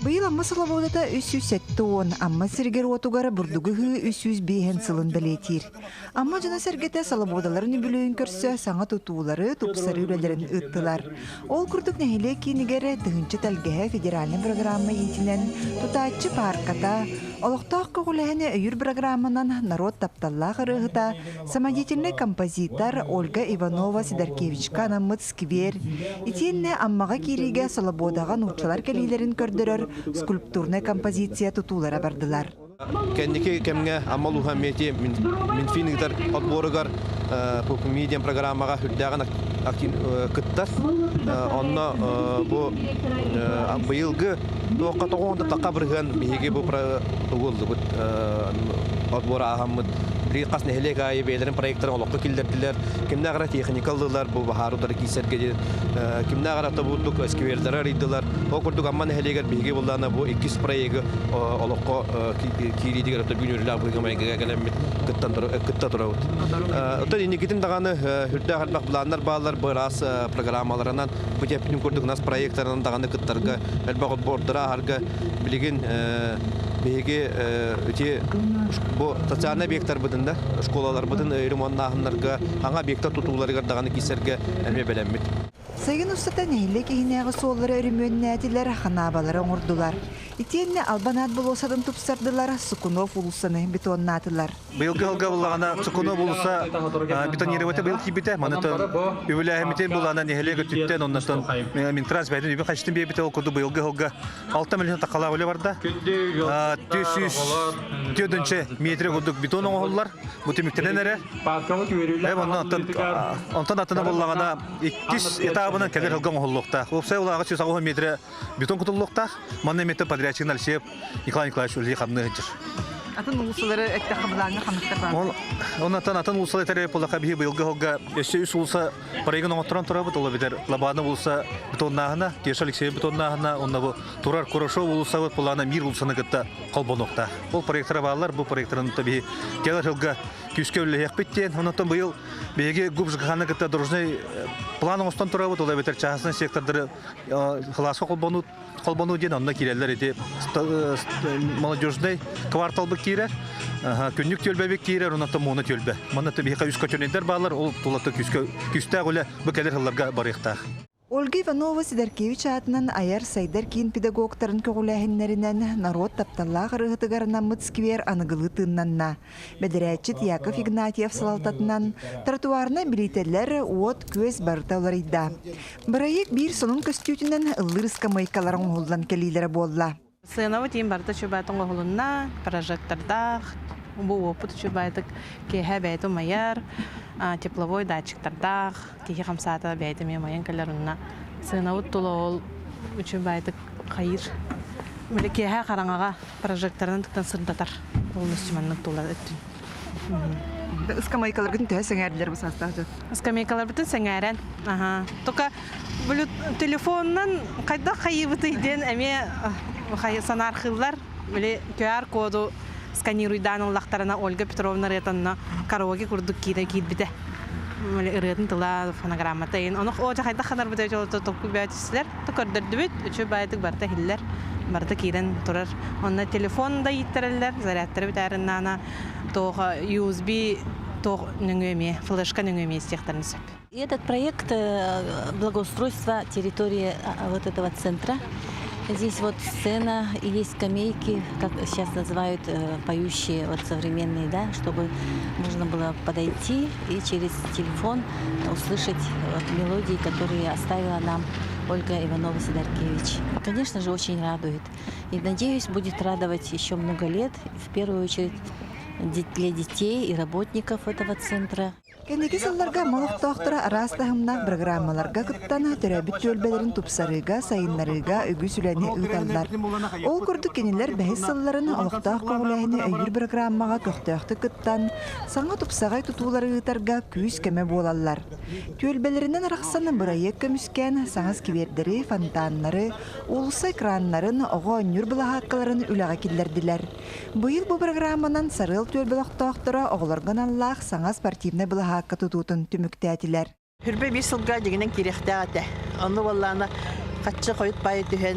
Быйыл Амма Солобуодата 370, Амма сиригэр-уотугар бурдугу ыһыы 305 сылын бэлиэтиир. Амма дьоно-сэргэтэ Солобуодаларын үбүлүөйүн көрсө саҥа тутуулары, тупсарыы үлэлэрин ыыттылар. Ол курдук нэһилиэк киинигэр Тыһыынча тэлгэһэ федеральнай программа иитинэн тутааччы паарката, олохтоох көҕүлээһини өйүүр программанан норуот тапталлаах ырыаһыта, самодеятельнай композитор Ольга Иванова-Сидоркевичка анаммыт сквер, итиэннэ Аммаҕа киириигэ Солобуодаҕа нууччалар кэлиилэрин көрдөрөр скульптурнай композиция тутуулара бардылар. Кэнники кэмҥэ Амма улууһа эмиэ Минфин ыытар отборугар ПУПМИ диэн программаҕа үрдээҕин кыттар. Онно бу быйылгы туохха тоҕуонда тахха бырыһыан биһиги бу тугу ыллыбыт отбор ааһаммыт били хас нэһилиэк аайы бэйэлэрин проектарын олоххо киллэрдилэр. Кимнээх эрэ техника ыллылар, бу баһаар утары киирсэргэ диэн. Кимнээх эрэ тобурдук сквердары арыйдылар. Ол курдук Амма нэһилиэгэр биһиги буллаана бу иккис проегы олоххо киириитигэр ото бүгүн үрүлээх быһыыга-майгыга кэлэммит кыттан кытта турабыт. Оттон инникитин даҕаны үрдээх элбэх планнар бааллар, быраас программаларынан, бу тиэппитин курдук нас проектарынан даҕаны кыттарга, элбэх отбордары ааһарга билигин биһиги ити бу социальнай объектарбытын да, школаларбытын ремоннааһыннарга, аҥа объектар тутууларыгар даҕаны киирсэргэ эмиэ бэлэммит. Сайын устата нэһилиэк иһинээҕи суоллары өрөмүөннээтилэр, ханаабалары оҥордулар. Итиэннэ Албан аат болуоссатын тупсардылар, Сукунов уулуссаны бетоннаатылар. Быйылгы сылга буллаҕына Сукунов уулусса бетонировата быйыл киирбитэ. Манытын үбүлээһимитин булаана нэһилиэк өттүттэн оннотон Минтранс бэйэтин үбү хачытын биэрбитэ. Ол курдук быйылгы сылга 6 миллион тахалаах үлэ барда. 400 метр курдук бетон оҥоһуллар. Бу түмүктэнэн эрэ. Онтон атына буллаҕына иккис этабынан кэлэр сылга оҥоһуллуохтаах. Уопсай улааҕа 180 метрэ бетон кутуллуохтаах. Манна эмиэ подрядчик Алексеев Николай Николаевич үлэлии хамныы сылдьар. Атын уулуссалары эттэххэ былааҥҥа ханныктар баар? Оннотон атын уулуссалар этэр буоллахха биһи быйылгы сылга өссө үс уулусса проегын оҥотторон турабыт. Ол эбэтэр Лабаана уулусса бетоннааһына, Кеша Алексеев бетоннааһына, онно бу турар Курашов уулуссабыт былаана Мир уулуссаны кытта холбонуохтаах. Ол проектара бааллар. Бу проектарын биһи кэлэр сылга күүскэ үлэлэһиэхпит диэн. Онтон быйыл биһиги ГУП ЖКХ-ны кытта дружный план оҥостон турабыт. Ол эбэтэр чааһынай сектордары кылааска холбонуу холбонуу диэн онно киирэллэр ити молодежный кварталбыт киирэр күннүк түөлбэбит киирэр онон муона түөлбэ манна биһиэхэ үс көтөнөйдөр бааллар ол тулата күүскэ күүстээх үлэ бу кэлэр сылларга барыахтаах. Ольга Иванова Сидоркевич аатынан айар сайдар киин педагогтарын көҕүлээһиннэринэн норуот тапталлаах ырыаһытыгар анаммыт сквер аныгылыы тыыннанна. Бэдэрээччит Яков Игнатьев салалтатынан тротуарнай билиитэлэр уот-күөс барыта уларыйда. Бырайыак биир сонун көстүүтүнэн ыллыыр ыскамыайкалар оҥоһуллан кэлиилэрэ буолла. Сыанабыт иин барыта үчүгэй оҥоһулунна, прожектордаах, бу уоппут үчүгэйдик киэһэ бэйэтэ умайар, тепловой датчиктардаах, киһи хамсаата бэйэтэ эмиэ умайан кэлэр онно сыанабыт тула ол үчүгэйдик хайыыр. Били киэһэ хараҥаҕа прожекторынан тыктан сырдатар полностью маннык тула өттүн. Ыскамыайкаларгытын төһө сэҥээрдилэр бу саастаах дьон? Скамейкаларбытын сэҥээрэн. Аха. Только телефонунан хайдах хайыыбытый диэн эмиэ санаархыыллар. Били QR-коду сканируйдаан ыллахтарына Ольга Петровна ырыатанна караоке курдук киирэ киирбитэ. Били ырыатын тыла, фонограммата иһин. Ону оо хайдах ханарбыт толкуй бөөтүстүлэр. Көрдөрдүбүт. Үчүгэй баайдык барыта иһиллэр. Барыта киирэн турар. Онно телефон да ииттэрэллэр, зарядтары бүтээриннаана туох USB туох нөҥүө эмиэ, флешка нөҥүө эмиэ истиэхтэрин сөп. Этот проект э, благоустройства территории вот этого центра. Здесь вот сцена и есть скамейки, как сейчас называют э, поющие вот современные, да, чтобы можно было подойти и через телефон услышать вот мелодии, которые оставила нам Ольга Иванова-Сидоркевич. Конечно же, очень радует. И, надеюсь, будет радовать еще много лет, в первую очередь для детей и работников этого центра. Кэнники сылларга олохтоохторо араас таһымнаах бырагыраамаларга кыттан, төрөөбүт түөлбэлэрин тупсарыыга, сайыннарыыга үгүс үлэни ыыталлар. Ол курдук кинилэр бэһис сылларын олохтоох көҕүлээһини өйүүр бырагыраамаҕа көхтөөхтүк кыттан, саҥа тупсаҕай тутуулары ыытарга күүс-көмө буолаллар. Түөлбэлэринэн арахсан бырайыак көмүскээн, саҥа сквердэри, фонтаннары, Уулусса экраннарын, оҕо оонньуур былаһааккаларын үлэҕэ киллэрдилэр. Быйыл бу программанан Сарыал түөлбэ олохтоохторо оҕолорго аналлаах саҥа спортивнай былаһаакка тутуутун түмүктээтилэр. Хүрбэ биир сылга дьигинэн киириэхтээх этэ. Онно буоллаҕына хаччы хойут баайы түһэн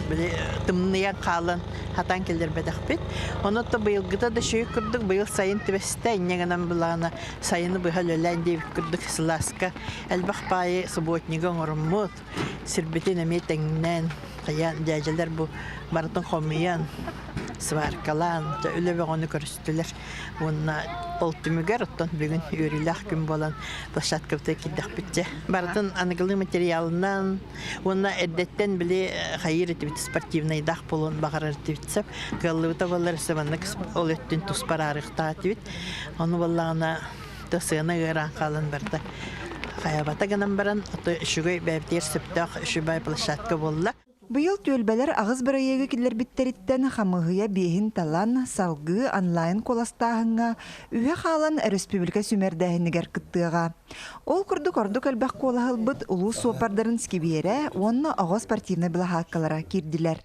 Били тымныйан хаалан хатан киллэрбэтэхпит. Онон быйылгыта да үчүгэй курдук быйыл сайын түбэстэ инньэ гынан былаана сайыны быһа үлэлээн диэбит курдук сылааска элбэх баайы субботнигы оҥоруммут сирбитин эмиэ тэҥнээн хайаан дьээдьэлэр бу барытын хомуйан сваркалаан үлэ бөҕөнү көрүстүлэр уонна ол түмүгэр оттон бүгүн үөрүүлээх күн буолан площадкабытыгар киирдэхпит дьэ барытын аныгылыы материалынан уонна эрдэттэн били хайыыр этибит спортивнайдаах буолуон баҕарар этибит сөп кыаллыбыта буоллар өссө маннык ол өттүн туспа араарыахтаах этибит ону буоллаҕына да сыана ыараан хаалан барда хайабата гынан баран ото үчүгэй бэйэбитигэр сөптөөх үчүгэй площадка буолла. Быйыл түөлбэлэр аҕыс бырайыагы киллэрбиттэриттэн хамыыһыйа биэһин талан, салгыы онлайн куоластааһыҥҥа үһэ хаалан өрөспүүбүлүкэ сүүмэрдээһинигэр кыттыаҕа. Ол курдук ордук элбэх куолаһылбыт улуус суоппардарын скибиэрэ уонна оҕо спортивнай былаһааккалара киирдилэр.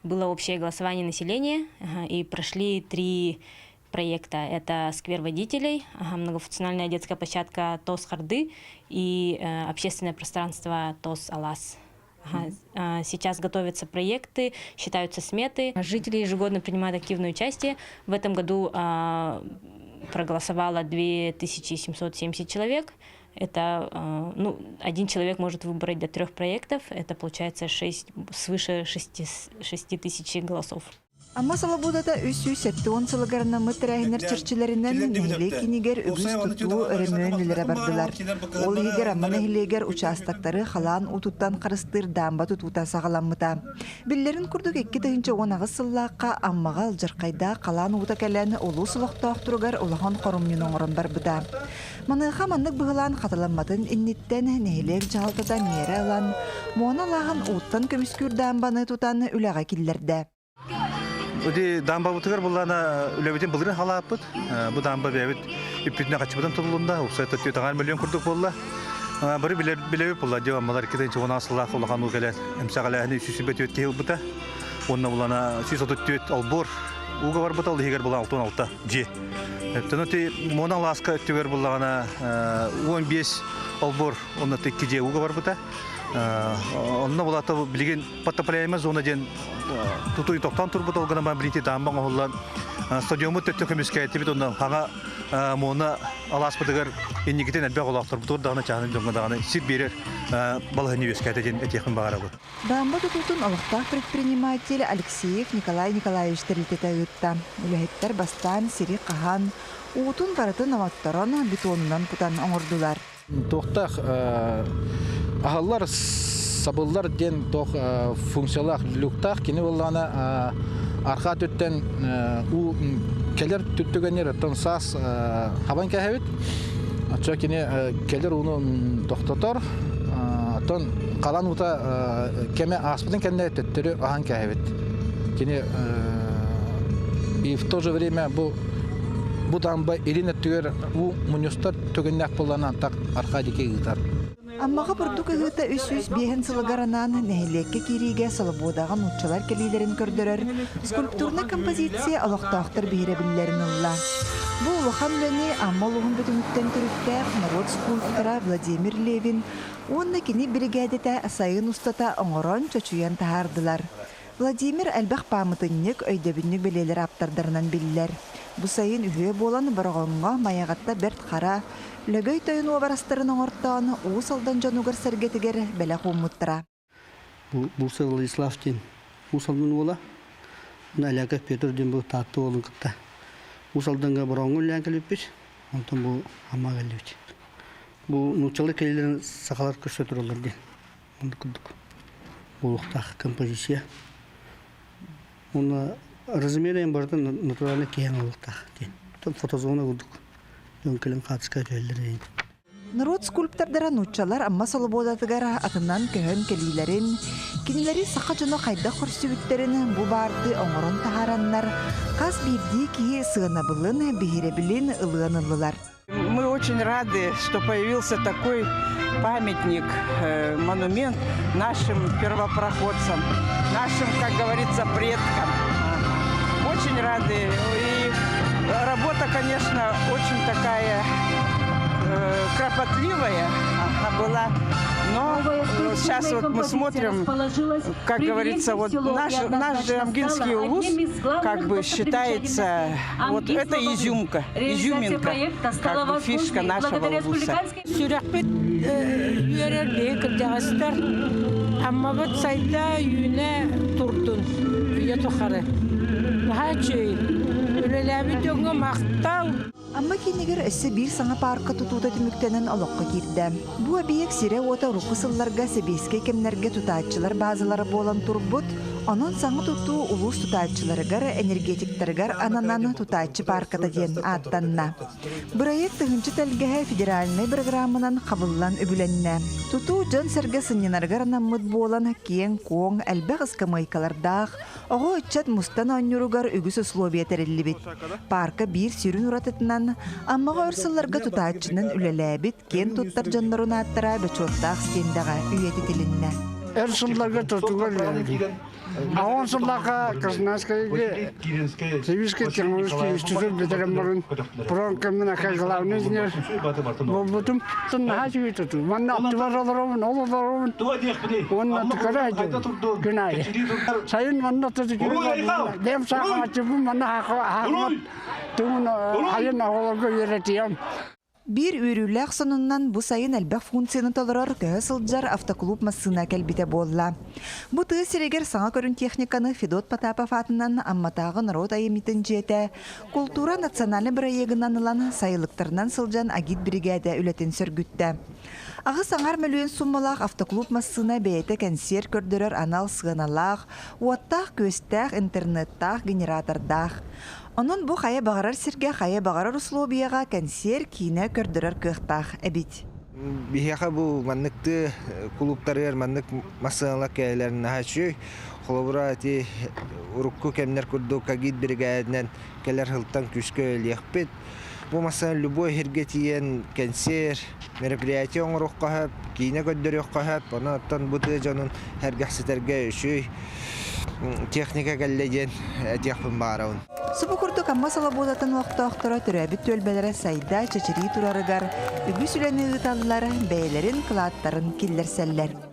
Было общее голосование населения, и прошли три проекта. Это сквер водителей, многофункциональная детская площадка ТОС Харды и общественное пространство ТОС Алас. Сейчас готовятся проекты, считаются сметы. Жители ежегодно принимают активное участие. В этом году проголосовало 2770 человек. Это, ну, один человек может выбрать до трех проектов. Это получается 6, свыше 6 тысяч голосов. Амма Солобудата 370 сылыгар анаммыт тэрээһиннэр чэрчилэринэн нэһилиэк киинигэр үгүс тутуу өрөмүөн үлэлэрэ бардылар. Ол иһигэр Амма нэһилиэгэр учаастактары халаан уутуттан харыстыыр даамба тутуута саҕаламмыта. Биллэрин курдук 2018 сыллаахха Аммаҕа алдьархайдаах халаан уута кэлэн улуус олохтоохторугар улахан хоромньуну оҥорон барбыта. Маныаха маннык быһылаан хатыламматын инниттэн нэһилиэк дьаһалтата миэрэ ылан, муона алааһын ууттан көмүскүүр даамбаны тутан үлэҕэ киллэрдэ. Ити даамбабытыгар буллаана үлэбитин былырын халааппыт. Бу даамба бэйэбит үппүтүнэ хаччыбытын тутулунна. Упсай төттү миллион курдук буолла. Бары билэбит буолла диэн аммалар 2010 сыллаах улахан уу кэлэн эмсэҕэлээһини 124 киһи ылбыта. Уонна булана 134 олбуор ууга барбыта, ол иһигэр була 66 дьиэ. Оттон ити Муона алааска өттүгэр буллаҕына 15 олбуор онно икки дьиэ ууга барбыта. Онно булата билигин подтопляемая зона диэн тутуй тохтоон турбут ол гынан билити даамба оҥоһуллан стадиоммут төттө көмүскээтибит онно хаҥа муона алааспытыгар инникитин элбэх олоохторбутугар даҕаны чааһынай дьоҥҥо даҕаны сир биэрэр балаһыанньа үөскээтэ диэн этиэхпин баҕарабын. Даамба тутуутун олохтоох предприниматель Алексеев Николай Николаевич тэрилтэтэ ыытта. Үлэһиттэр бастаан сири хаһан, уутун барытын омотторон, бетонунан кутан оҥордулар. Туохтаах аһыллар сабыллар диэн туох функциялаах люктаах кини буоллаҕына архаа түттэн уу кэлэр түттүгэннэр оттон саас хабан кэһэбит оччо кини кэлэр ууну тохтотор оттон халан уута кэмэ ааспытын кэннэ төттөрү аһан кэһэбит кини и в то же время бу бу дамба илин өттүгэр уу мунньустар түгэннээх буоллаҕына так архаа диэки ыытар. Аммаҕа бурдук ыһыыта 305 сылыгар анаан нэһилиэккэ киириигэ Солобуодаҕа нууччалар кэлиилэрин көрдөрөр скульптурнай композиция олохтоохтор биһирэбиллэрин ылла. Бу улахан үлэни Амма улууһун Бөтүҥүттэн төрүттээх норуот скульптора Владимир Левин уонна кини биригээдэтэ сайын устата оҥорон, чочуйан таһаардылар. Владимир элбэх паамытынньык, өйдөбүнньүк бэлиэлэр ааптардарынан биллэр. Бу сайын үһүө буолан Бороҕоҥҥо Майаҕатта Бэрт Хара, Лөгөй Тойон уобарастарын оҥортоон Уус Алдан дьонугар-сэргэтигэр бэлэх ууммуттара. Бу Бурса Владислав диэн Уус Алдан уола, Аляков Петр диэн бу Таатта уолун кытта Уус Алданга Бороҕоҥҥо үлэлээн кэлбиппит, онтон бу Аммаҕа кэллибит. Бу нууччалар кэлиилэрин сахалар көрсө тураллар диэн Оннук курдук буолуохтаах композиция. Уонна размерен барыта натуральный киһи оҥоруохтаах диэн. Фотозона курдук дьон кэлэн хаартыска түһэллэр диэн. Норуот скульптордара нууччалар Амма Солобуодатыгар атынан көһөн кэлиилэрин, кинилэри саха дьоно хайдах көрсүбүттэрин бу баарды оҥорон таһаараннар, хас биирдии киһи сыанабылын, биһирэбилин ылыан ыллылар. Мы очень рады, что появился такой памятник, монумент нашим первопроходцам, нашим, как говорится, предкам. Очень рады. И работа, конечно, очень такая кропотливая. была. Но сейчас вот мы смотрим, как говорится, вот наш же Амгинский улус как бы считается, вот это изюмка, изюминка, как бы фишка нашего улуса. Сүрэхпит үөрэр биһи кырдьаҕастар Аммабыт сайда үүнэ турдун үйэ тухары. Наһаа үчүгэй. Үлэлээбит дьоҥҥо махтал. Амма киинигэр өссө биир саҥа паарка тутуута түмүктэнэн олоххо киирдэ. Бу эбийиэк сирэ-уота урукку сылларга сэбиэскэй кэмнэргэ тутааччылар баазалара буолан турбут, онон саҥа тутуу улуус тутааччыларыгар, энергетиктарыгар ананан тутааччы паарката диэн ааттанна. Бырайыак тыһыынча тэлгэһэ федеральнай бырагырааманан хабыллан үбүлэннэ. Тутуу дьон-сэргэ сынньанарыгар анаммыт буолан, киэҥ-куоҥ, элбэх ыскамыайкалардаах, оҕо-ыччат мустан оонньууругар үгүс условия тэриллибит. Паарка биир сүрүн уратытынан Аммаҕа өр сылларга тутааччынан үлэлээбит, киэн туттар дьоннорун ааттара бочуоттаах стендэҕэ үйэтитилиннэ. Өр сылларга тутууга үлэлээбитим. Аҕыс сыллаахха Красноярскайга Сибирский технологический институт бүтэрэн баран промкаммын ака главный инженер буолбутум. Наһаа үчүгэй тутуу. Манна аттыбар олоробун, ол олоробун. Уонна тыкара күн аайы. Сайын манна бэйэм саахалаччыбын манна хаахымат тугун айын оҕолорго үөрэтиэм. Биир үөрүүлээх сонуннан бу сайын элбэх функцияны толорор көһө сылдьар автоклуб массыына кэлбитэ буолла. Бу тыа сиригэр саҥа көрүн техниканы Федот Потапов аатынан Амматааҕы норуот айымньытын дьиэтэ култуура национальнай бырайыагынан ылан сайылыктарынан сылдьан агит-биригээдэ үлэтин сөргүттэ. Аҕыс аҥар мөлүйүөн суммалаах автоклуб массыына бэйэтэ кэнсиэр көрдөрөр анал сыаналаах, уоттаах-күөстээх, интернеттаах, генератордаах. Онон бу хайа баҕарар сиргэ, хайа баҕарар условияҕа кэнсиэр, киинэ көрдөрөр кыахтаах эбит. Биһиэхэ бу манныктыы кулууптарыгар маннык массыыналар кэлэллэрин наһаа үчүгэй. Холобура, ити урукку кэмнэр курдук агит биригээдинэн кэлэр сылтан күүскэ үлэлиэхпит. Бу массыына любой сиргэ тиийэн кэнсиэр, мероприятие оҥоруохха сөп, киинэ көрдөрүөххэ сөп. Онон оттон бу тыа дьонун сэргэхситэргэ үчүгэй техника кэллэ диэн этиэхпин баҕарабын. Субу курдук Амма Солобуодатын олохтоохторо төрөөбүт түөлбэлэрэ сайда, чэчирии турарыгар үгүс үлэни ыыталлар, бэйэлэрин кылааттарын киллэрсэллэр.